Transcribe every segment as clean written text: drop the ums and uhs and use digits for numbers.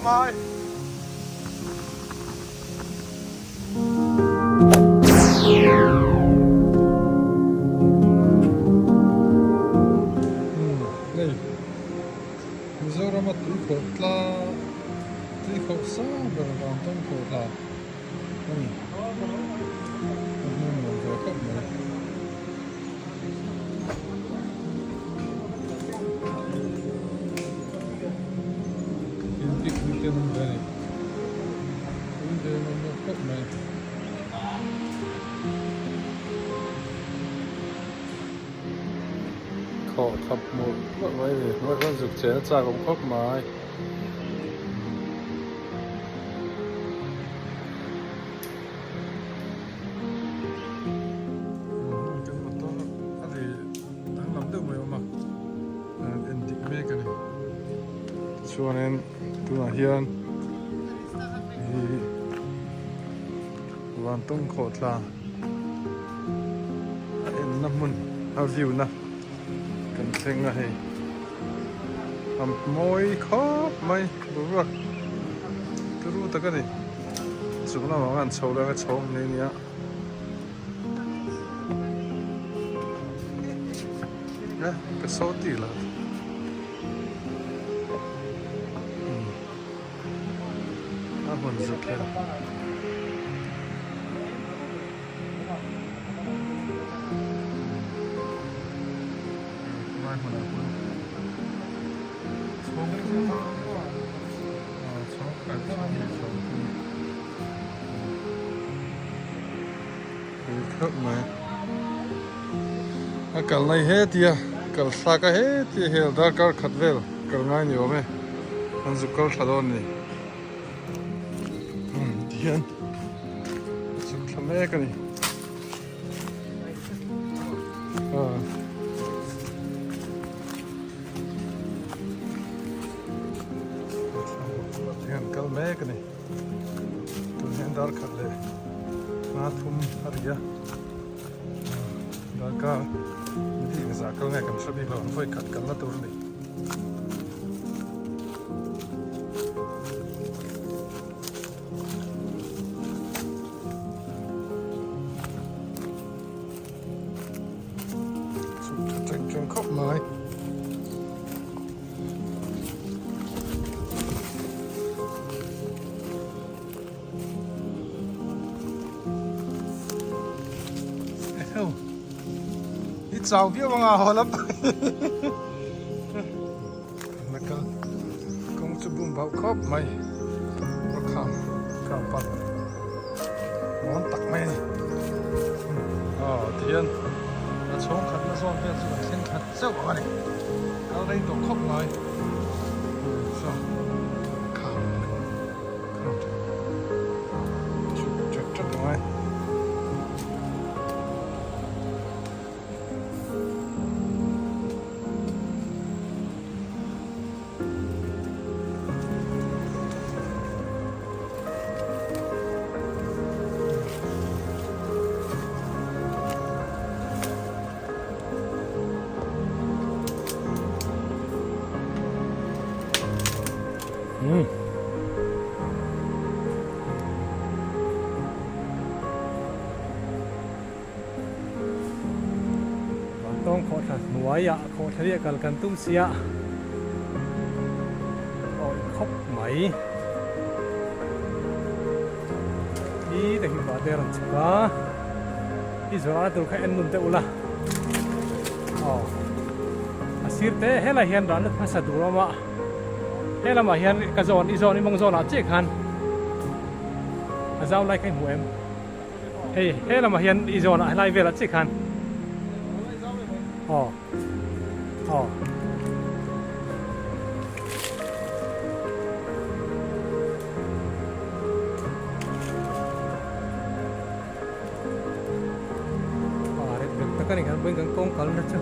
mai. Hei Mizorama tuikhawh tla tuikhawh sang ber vantawng khawhla a ni a hmun nuam ve khawp mai. In picnic te an awm ve a ni. Tui ve nuam lo khawp mai. Khawh thap hmur hmur mai ni. Hnuai khan zuk chen a chak awm khawp mai. Kan motor a ri danglam deuh mai awm a. En dik mek a ni. Tichuanin tunah hian ih Vantawng khawhthla a enna hmun a view na kan thleng a hei a mawi khawp mai boruak turu tak a ni chung lamah khan chho leh anga chho ang mai a nia. Ka saw tih lah. A hmun zuk hian. Lai hmunah khuan chhawng thum chhawng khat chhawng hnih chhawng thum. Pui khauh mai a kal nai he tia kal thlak a he tia hel darkar khat vel kal ngai ni awm e an zuk kal thla dawn a ni tihian zuk thla mek a ni tihian kal mek a ni. Tun hian dar khat leh nga thum a ri a darkar ni engzah kal nge kan hre bik lo ang vawi khat kalna tur a ni. Chhuk tha teng teng khawp mai. I chau viau anga haw lam na kal kawng chu bum bauh khawp mai kham kham pan mawn tak mai a ni aw tihian a chhawng khatna zawn vel chu kan thleng khat zeuh ang a ni. Kal rei tawh khawp mai. Saw kham kham chhuk chat chat ang e. Vantawng khawhthla hnuaiah khawhthla riah kal kan tum sia awi khawp mai i te hi vah te a rawn chhuk a. I zawrhna tur kha en nun deuh ula aw a sir te helai hian rah nat hmasa tur a awm a he lamah hian ka zawn i zawn i mawng zawnah chiah khan a zau lai kha i hmu em hei he lamah hian i zawnah helai velah chiah khan aw aw. A rep rep tak a ni kan vawiin kan kawng kalna chu.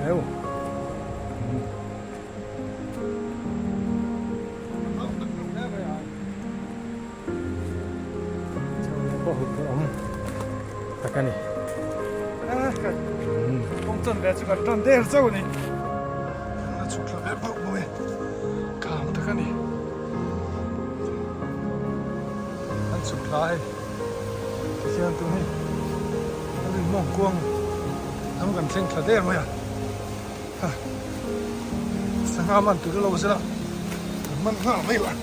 Heu. Chho leh pawh huphurh awm tak a ni. Kawng chan ve chu kan tan der chauh a ni. Kan la chhuk thla ve bauh bauh e. Kham tak a ni. Kan chhuk thla hei. Tihian tun hi a lui mawng kuang lam kan thleng thla der mai a. Ha sangha man tur a lo zela kan man nghal mai la.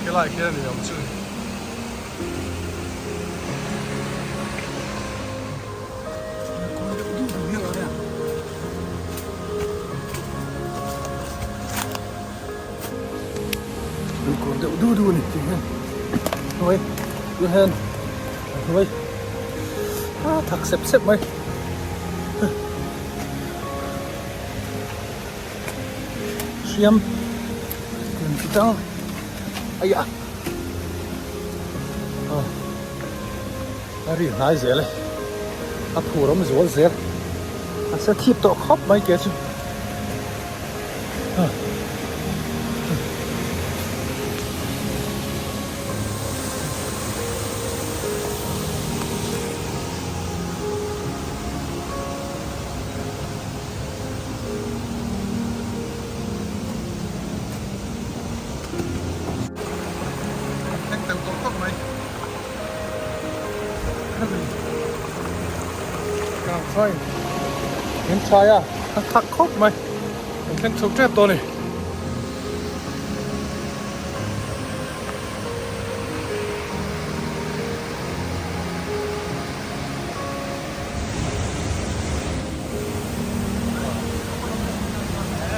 Helai khian a ni awm chu. Kawr deuh du du a ni tih hian hnuai tunah hian a hnuai a thak sep sep mai hriam ken chi tang aiah. A ri hnai zel e, a phur awm zual zel, a se thip tawh khawp mai ke chu. Thleng tel tawh khawp mai. Kang khain min thlai a, a thak khawp mai. Kan thleng chho tep tawh a ni.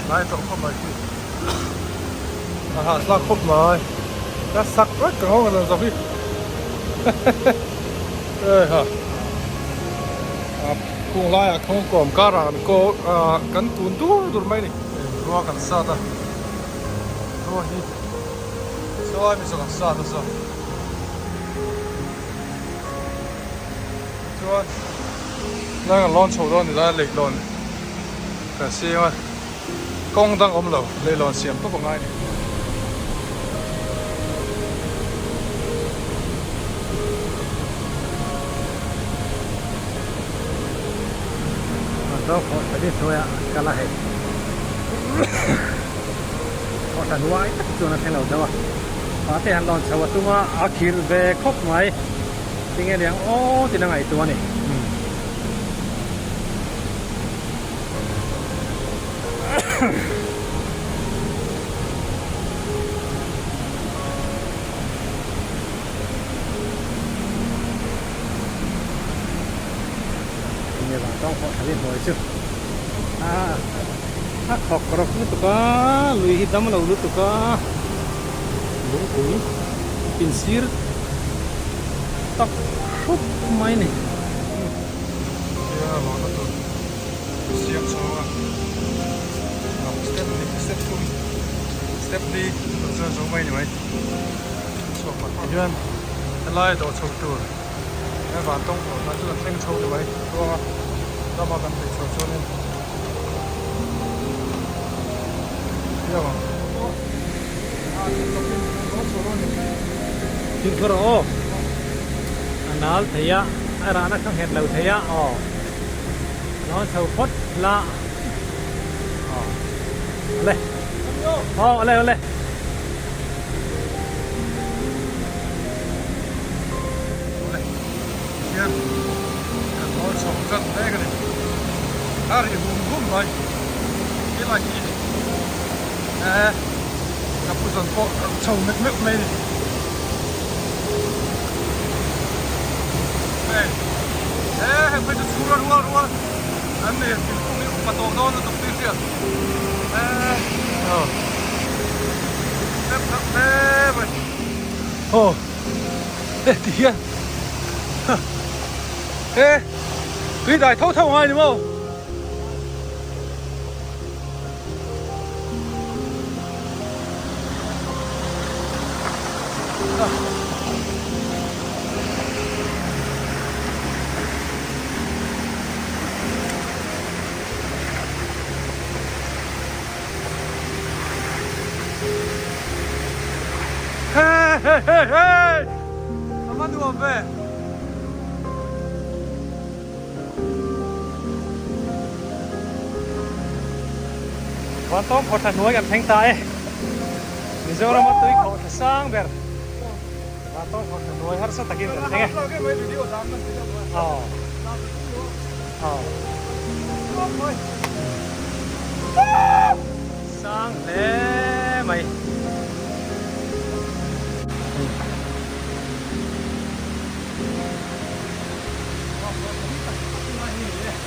Hnai tawh khawp mai khi. A hahthlak khawp mai. Ka sak vek ka nghawng zan zawk hi. Hei ha. A kung laiah kawng kawm karah kan ko kan kun dur dur mai a ni. Rua kan sat a. Rua hi chuai mi chu kan sat a zawk. Chuan lai kan lawn chho dawn ni lai leihlawn kan siam a. Kawng dang awm lo, leihlawn siam tawp a ngai a ni. Dawk hawh tha deuh hnuaiah an kal a hei. Hawh tha hnuai tak chuan a thleng lo deuh a. Mahse han lawn chho a tum a, a khirh ve khawp mai. Tinge niang aw tiin a ngaihtuah a ni. Enge vang tawng pawh tha hnuai chu a a thawk rawk lutuk a lui hi dam lo lutuk a lungpui insir tak hrup mai a ni. Tia lawna tur siam chho a step ni step thum step li kan chuan zo mai ni mai chhuak pah pah hian helai dawh chho tur he van tawng pawh kha chu kan thleng chho ni mai tluanga lama kan phei chho chuanin Fimkhur rawh aw a nal thei a a rahna kha nghet lo thei a aw lawn chho phawt la aw awle aw awle awle. Awle tihian kan lawn chho tan mek a ni a ri hum hum mai helai hi eh ka pu zawn pawh a chho mek meuh mai a ni hei eh heng phei chu chhura rual rual an nei thingkung hi upa tawh dawn lutuk tih hriat eh aw hlep hlep hle mai aw eh ti hian eh tui dai tho tho ngai ni maw. Hey hey hey! A va nuam ve! Vantawng khawthla hnuai kan thleng ta e. Mizoram a tui khawhthla sang ber. Vantawng khawthla hnuai harsa takin kan thleng e. Aw. Aw. Sang hle mai.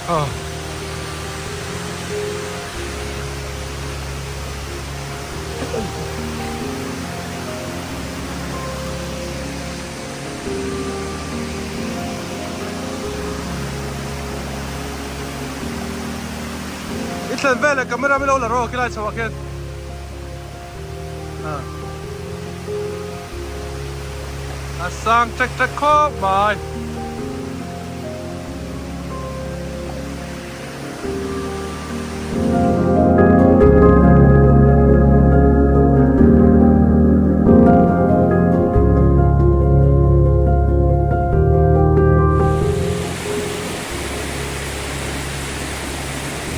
Aw. I thlen veleh camera min lo la rawh khilai chho ah khian a sang ṭek ṭek khawp mai.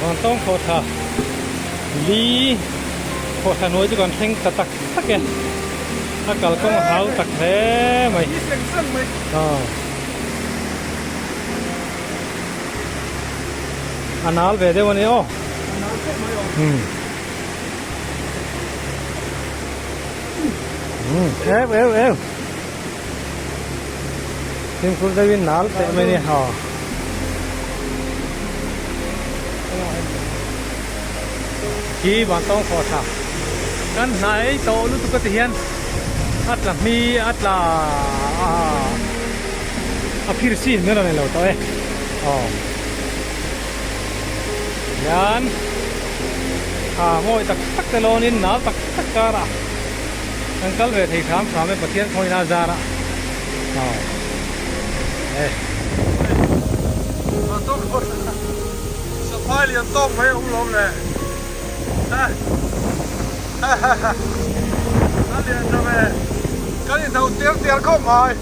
Vantawng khawhthla li khawhthla hnuai chu kan thleng ta tak tak e a kalkawng a hau tak hle mai aw a nal ve deuh a ni aw umm eu eu eu Fimkhur deuhin nal teh mai a ni aw. Khi vantawng khawh tha kan hnai tawh lutuk a ti hian a tla hmi a tla a phir sin mai rawn ni lo tawh e aw hian ha ngawi tak tak te lawnin nal tak tak karah Kan kal ve thei hram hram e Pathian khawina a zar a aw e. Van tawk phawt Saphai lian tawk mai a awm lawm le ha ha ha ha a lian tha ve kan inhau tiar tiar khawp mai.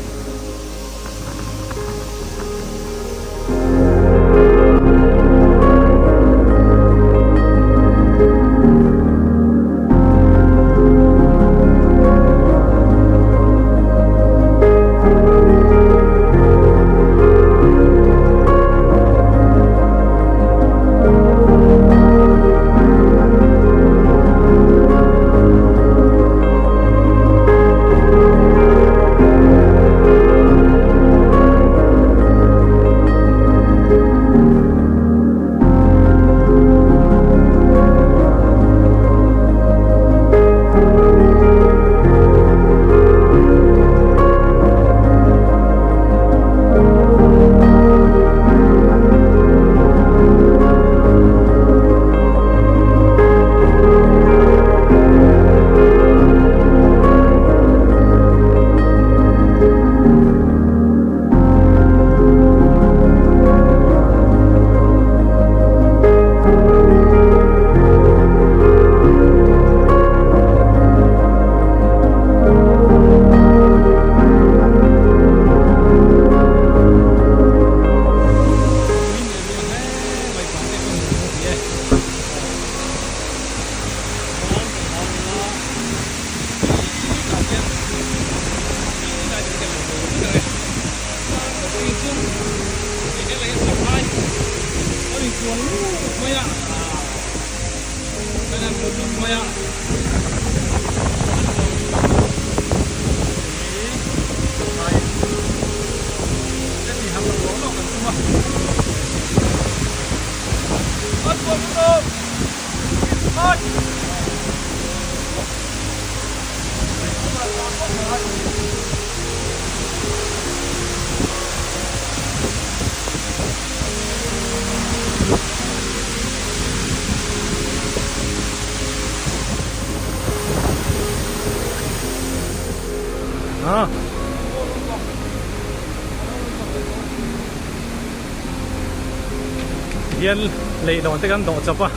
Hian leihlawn te kan dawh chawp a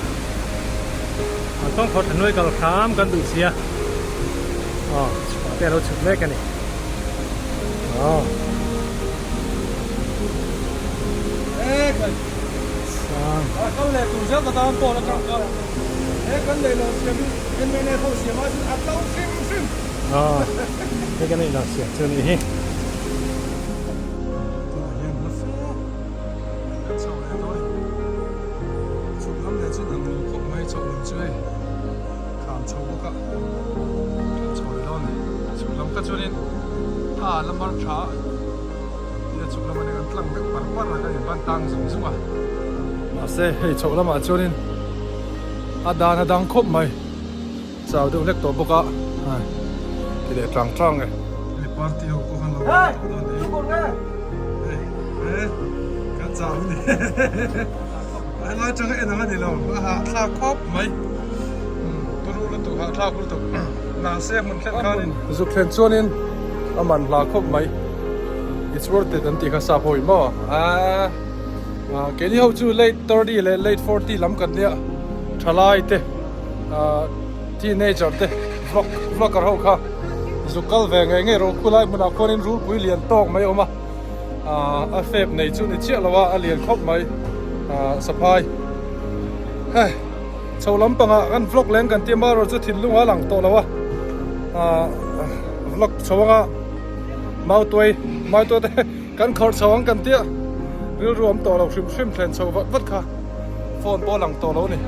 an tawng khawt hnuai kal hram kan duh sia aw chhuah te a lo chhuk mek a ni. Aw. Sang. Kal leh tur zel ka tan pawh la tang kal. He kan lei lo siam hi MNF ho siam ai chuan a to hrim hrim. Aw. He kan ei lo siam chu ni hi. Tunah hian hla fe kan chho leh dawn a ni. Chhuk lam leh chu dang lo khawp mai chhoh lam chu hei kham chho bawk a kan chho leh dawn a ni. Chhuk lam kha chuanin a la mar tha a tia chhuk lam atang kan tlang deuh par par a kan inban tang zung zung a. Mahse hei chhoh lamah chuanin a dan a dang khawp mai. Chau deuh hlek tawh bawk a, hai ti leh tang tang e. Hei party ho pawh khan lo awm tawh dawn ni. Hei he kan chau ni. Helai atanga en ang a ni lo, a hahthlak khawp mai. Turu lutuk hahthlak lutuk. Mahse hmun thlen khanin zuk thlen chuanin a man hla khawp mai. It's worth it an tih kha sap ho in maw. Aaa keini ho chu late 30 leh late 40 lam kan nia thalai te. Teenager te vlog vlogger ho kha zuk kal ve ngei ngei rawh khulai hmunah khuanin rulpui lian tawk mai a awm a ah a fep nei chu ni chiah lo a a lian khawp mai ah saphai hei chho lampangah kan vlog leng kan tih marawh chu thinlung a lang tawh lo a ah vlog chho anga mautuai mautuai te kan khawrh chho ang kan tia rilru awm tawh lo hrim hrim thlen chho vat vat kha phone pawh a lang tawh lo a ni.